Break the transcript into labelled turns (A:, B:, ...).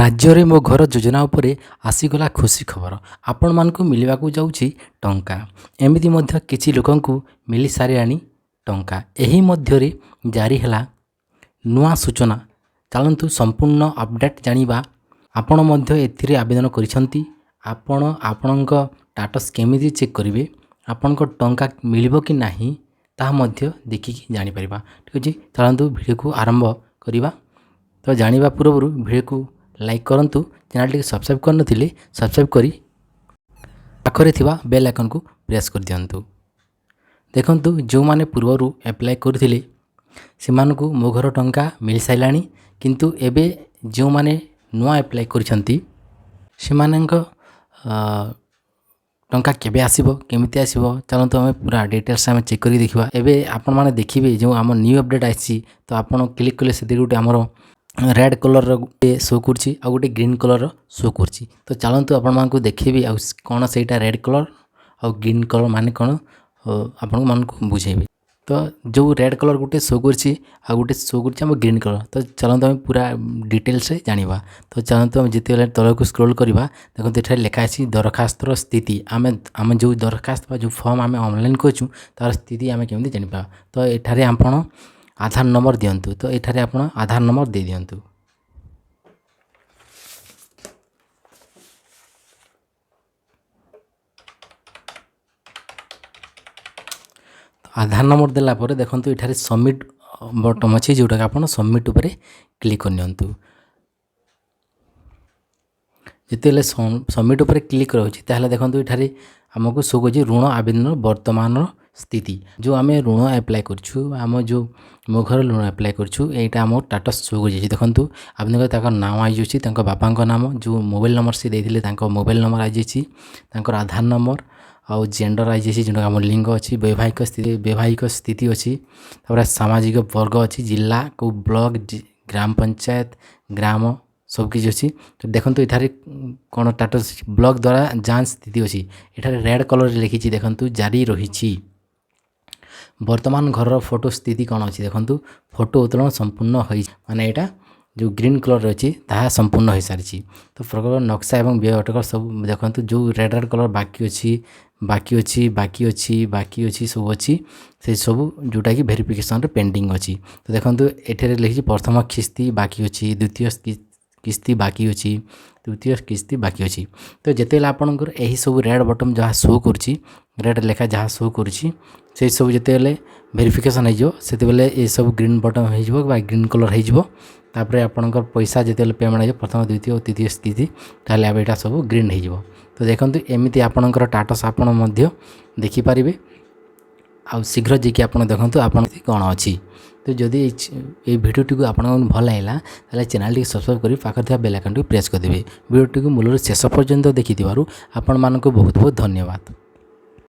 A: ରାଜ୍ୟରେ ମୋ ଘର ଯୋଜନା ଉପରେ ଆସିଗଲା ଖୁସି ଖବର। ଆପଣମାନଙ୍କୁ ମିଳିବାକୁ ଯାଉଛି ଟଙ୍କା। ଏମିତି ମଧ୍ୟ କିଛି ଲୋକଙ୍କୁ ମିଳିସାରିଲାଣି ଟଙ୍କା। ଏହି ମଧ୍ୟରେ ଜାରି ହେଲା ନୂଆ ସୂଚନା। ଚାଲନ୍ତୁ ସମ୍ପୂର୍ଣ୍ଣ ଅପଡ଼େଟ୍ ଜାଣିବା। ଆପଣ ମଧ୍ୟ ଏଥିରେ ଆବେଦନ କରିଛନ୍ତି। ଆପଣ ଆପଣଙ୍କ ଷ୍ଟାଟସ୍ କେମିତି ଚେକ୍ କରିବେ, ଆପଣଙ୍କ ଟଙ୍କା ମିଳିବ କି ନାହିଁ, ତାହା ମଧ୍ୟ ଦେଖିକି ଜାଣିପାରିବା। ଠିକ୍ ଅଛି, ଚାଲନ୍ତୁ ଭିଡ଼ିଓକୁ ଆରମ୍ଭ କରିବା। ତ ଜାଣିବା ପୂର୍ବରୁ ଭିଡ଼ିଓକୁ ଲାଇକ୍ କରନ୍ତୁ, ଚ୍ୟାନେଲ୍ଟିକୁ ସବସ୍କ୍ରାଇବ୍ କରିନଥିଲେ ସବସ୍କ୍ରାଇବ୍ କରି ପାଖରେ ଥିବା ବେଲ୍ ଆଇକନ୍କୁ ପ୍ରେସ୍ କରିଦିଅନ୍ତୁ। ଦେଖନ୍ତୁ, ଯେଉଁମାନେ ପୂର୍ବରୁ ଆପ୍ଲାଏ କରିଥିଲେ ସେମାନଙ୍କୁ ମୋ ଘର ଟଙ୍କା ମିଳିସାରିଲାଣି। କିନ୍ତୁ ଏବେ ଯେଉଁମାନେ ନୂଆ ଆପ୍ଲାଏ କରିଛନ୍ତି ସେମାନଙ୍କ ଟଙ୍କା କେବେ ଆସିବ, କେମିତି ଆସିବ, ଚାଲନ୍ତୁ ଆମେ ପୁରା ଡିଟେଲ୍ସ ଆମେ ଚେକ୍ କରିକି ଦେଖିବା। ଏବେ ଆପଣମାନେ ଦେଖିବେ ଯେଉଁ ଆମ ନ୍ୟୁ ଅପଡ଼େଟ୍ ଆସିଛି, ତ ଆପଣ କ୍ଲିକ୍ କଲେ ସେଥିରେ ଗୋଟେ ଆମର ରେଡ଼୍ କଲର୍ର ଗୋଟେ ଶୋ କରୁଛି ଆଉ ଗୋଟେ ଗ୍ରୀନ୍ କଲର୍ର ଶୋ କରୁଛି। ତ ଚାଲନ୍ତୁ ଆପଣମାନଙ୍କୁ ଦେଖେଇବି ଆଉ କ'ଣ ସେଇଟା ରେଡ଼୍ କଲର୍ ଆଉ ଗ୍ରୀନ୍ କଲର୍ ମାନେ କ'ଣ ଆପଣମାନଙ୍କୁ ବୁଝେଇବି। ତ ଯେଉଁ ରେଡ଼୍ କଲର୍ ଗୋଟେ ଶୋ କରୁଛି ଆଉ ଗୋଟେ ଶୋ କରୁଛି ଆମ ଗ୍ରୀନ୍ କଲର୍। ତ ଚାଲନ୍ତୁ ଆମେ ପୁରା ଡିଟେଲ୍ସରେ ଜାଣିବା। ତ ଚାଲନ୍ତୁ ଆମେ ଯେତେବେଳେ ତଳକୁ ସ୍କ୍ରୋଲ୍ କରିବା, ଦେଖନ୍ତୁ ଏଠାରେ ଲେଖା ଅଛି ଦରଖାସ୍ତର ସ୍ଥିତି। ଆମେ ଯେଉଁ ଦରଖାସ୍ତ ବା ଯେଉଁ ଫର୍ମ ଆମେ ଅନଲାଇନ୍ କରିଛୁ ତା'ର ସ୍ଥିତି ଆମେ କେମିତି ଜାଣିପାରିବା? ତ ଏଠାରେ ଆପଣ ଆଧାର ନମ୍ବର ଦିଅନ୍ତୁ। ତ ଏଠାରେ ଆପଣ ଆଧାର ନମ୍ବର ଦେଇଦିଅନ୍ତୁ। ଆଧାର ନମ୍ବର ଦେଲା ପରେ ଦେଖନ୍ତୁ ଏଠାରେ ସବମିଟ୍ ବଟନ୍ ଅଛି, ଯେଉଁଟାକି ଆପଣ ସବମିଟ୍ ଉପରେ କ୍ଲିକ୍ କରିନିଅନ୍ତୁ। ଯେତେବେଳେ ସବମିଟ୍ ଉପରେ କ୍ଲିକ୍ ରହୁଛି, ତାହେଲେ ଦେଖନ୍ତୁ ଏଠାରେ ଆମକୁ ଶୋ କରୁଛି ଋଣ ଆବେଦନର ବର୍ତ୍ତମାନର ସ୍ଥିତି। ଯେଉଁ ଆମେ ଋଣ ଆପ୍ଲାଏ କରିଛୁ, ଆମ ଯେଉଁ ମୋ ଘର ଋଣ ଆପ୍ଲାଏ କରିଛୁ, ଏଇଟା ଆମ ଷ୍ଟାଟସ୍ ଶୋ କରିଯାଇଛି। ଦେଖନ୍ତୁ, ଆବେଦନ ତାଙ୍କ ନାମ ଆସିଯାଉଛି, ତାଙ୍କ ବାପାଙ୍କ ନାମ, ଯେଉଁ ମୋବାଇଲ୍ ନମ୍ବର ସେ ଦେଇଥିଲେ ତାଙ୍କ ମୋବାଇଲ୍ ନମ୍ବର ଆସିଯାଇଛି, ତାଙ୍କର ଆଧାର ନମ୍ବର ଆଉ ଜେଣ୍ଡର ଆସିଯାଇଛି, ଯେଉଁଟା ଆମ ଲିଙ୍ଗ ଅଛି, ବୈବାହିକ ସ୍ଥିତି ଅଛି, ତାପରେ ସାମାଜିକ ବର୍ଗ ଅଛି, ଜିଲ୍ଲା, କେଉଁ ବ୍ଲକ୍, ଗ୍ରାମ ପଞ୍ଚାୟତ, ଗ୍ରାମ ସବୁକିଛି ଅଛି। ତ ଦେଖନ୍ତୁ ଏଠାରେ କ'ଣ ଷ୍ଟାଟସ୍ ବ୍ଲକ୍ ଦ୍ୱାରା ଯାଞ୍ଚ ସ୍ଥିତି ଅଛି। ଏଠାରେ ରେଡ଼୍ କଲର୍ରେ ଲେଖିଛି, ଦେଖନ୍ତୁ, ଜାରି ରହିଛି। ବର୍ତ୍ତମାନ ଘରର ଫଟୋ ସ୍ଥିତି କ'ଣ ଅଛି? ଦେଖନ୍ତୁ, ଫଟୋ ଉତ୍ତୋଳନ ସମ୍ପୂର୍ଣ୍ଣ ହୋଇଛି, ମାନେ ଏଇଟା ଯେଉଁ ଗ୍ରୀନ୍ କଲର୍ ଅଛି ତାହା ସମ୍ପୂର୍ଣ୍ଣ ହୋଇସାରିଛି। ତ ପ୍ରକଳ୍ପ ନକ୍ସା ଏବଂ ବ୍ୟୟ ଅଟକଳ ସବୁ ଦେଖନ୍ତୁ, ଯେଉଁ ରେଡ଼୍ ରେଡ଼୍ କଲର୍ ବାକି ଅଛି, ବାକି ଅଛି, ବାକି ଅଛି, ବାକି ଅଛି, ସବୁ ଅଛି, ସେସବୁ ଯେଉଁଟାକି ଭେରିଫିକେସନ୍ରେ ପେଣ୍ଡିଂ ଅଛି। ତ ଦେଖନ୍ତୁ, ଏଠାରେ ଲେଖିଛି ପ୍ରଥମ କିସ୍ତି ବାକି ଅଛି, ଦ୍ୱିତୀୟ କିସ୍ତି ବାକି ଅଛି, ତୃତୀୟ କିସ୍ତି ବାକି ଅଛି। ତ ଯେତେବେଳେ ଆପଣଙ୍କର ଏହିସବୁ ରେଡ଼୍ ବଟନ୍ ଯାହା ଶୋ କରୁଛି, ରେଡ଼୍ ଲେଖା ଯାହା ଶୋ କରୁଛି, ସେସବୁ ଯେତେବେଳେ ଭେରିଫିକେସନ୍ ହେଇଯିବ, ସେତେବେଳେ ଏସବୁ ଗ୍ରୀନ୍ ବଟନ୍ ହେଇଯିବ ବା ଗ୍ରୀନ୍ କଲର୍ ହେଇଯିବ। ତାପରେ ଆପଣଙ୍କର ପଇସା ଯେତେବେଳେ ପେମେଣ୍ଟ ହେଇଯିବ ପ୍ରଥମ, ଦ୍ୱିତୀୟ ଓ ତୃତୀୟ ସ୍ଥିତି, ତାହେଲେ ଏବେ ଏଇଟା ସବୁ ଗ୍ରୀନ୍ ହେଇଯିବ। ତ ଦେଖନ୍ତୁ, ଏମିତି ଆପଣଙ୍କର ଷ୍ଟାଟସ୍ ଆପଣ ମଧ୍ୟ ଦେଖିପାରିବେ। ଆଉ ଶୀଘ୍ର ଯାଇକି ଆପଣ ଦେଖନ୍ତୁ ଆପଣ କ'ଣ ଅଛି। ତ ଯଦି ଏଇ ଭିଡ଼ିଓଟିକୁ ଆପଣଙ୍କୁ ଭଲ ଲାଗିଲା, ତାହେଲେ ଚ୍ୟାନେଲଟିକୁ ସବସ୍କ୍ରାଇବ୍ କରି ପାଖରେ ଥିବା ବେଲ୍ ଆଇକନ୍ଟିକୁ ପ୍ରେସ୍ କରିଦେବେ। ଭିଡ଼ିଓଟିକୁ ମୂଳରୁ ଶେଷ ପର୍ଯ୍ୟନ୍ତ ଦେଖିଥିବାରୁ ଆପଣମାନଙ୍କୁ ବହୁତ ବହୁତ ଧନ୍ୟବାଦ।